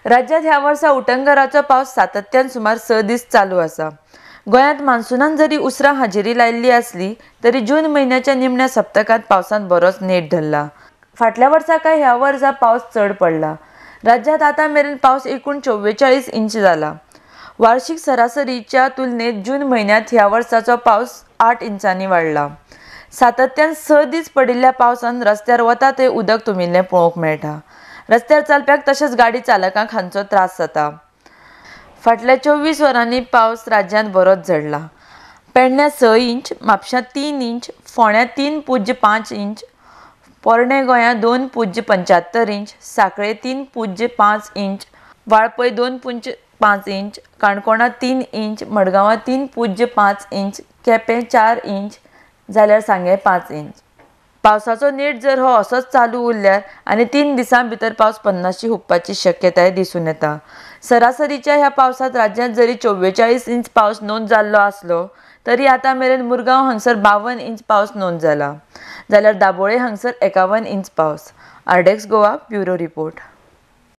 राज्यांत ह्या वर्सा उटंगराचो पावस सातत्यान सुमार 6 दीस चालू आसा. गोंयांत मान्सूनान जरी उसरां हाजेरी लायिल्ली आसली तरी जून म्हयन्याच्या निमण्या सप्तकांत पावसान बरोच नेट धरला. फाटल्या वर्सा काय ह्या वर्सा पावस चड पडला. राज्यांत आतां मेरेन पावस एकूण 44 इंच जाला. वार्षिक सरासरीच्या तुलनेत जून म्हयन्यांत ह्या वर्साचो पावस 8 इंचांनी वाडला. सातत्यान 6 दीस पडिल्ल्या पावसान रस्त्यार वता थंय उदक तुंबिल्लें पळोवंक मेळटा. रस्त्यार चलप्याक तशेंच गाडी चालकांक हांचो त्रास जाता. फाटल्या 24 वरांनी पावस राज्यांत बरोच झडला. पेडण्यां 6 इंच, म्हापशां 3 इंच, फोंड्यां 3.5 इंच, पोरणे गोंयां 2.75 इंच, सांखळे 3.5 इंच, वाळपय 2.5 इंच, काणकोणा 3 इंच, मडगांवां 3.5 इंच, केपें 4 इंच जाल्यार सांगें 5 इंच. पावसाचो नेट जर हो असोच चालू उरल्यार आनी 3 दिसां भितर पावस 50 हुपपाची शक्यताय दिसून येता. सरासरीच्या ह्या पावसांत राज्यांत जरी 44 इंच पावस नोंद जाल्लो आसलो तरी आतां मेरेन मुरगांव हांगसर 52 इंच पावस नोंद जाला, जाल्यार दाबोळे हांगसर 51 इंच पावस. आरडेक्स गोवा, ब्युरो रिपोर्ट.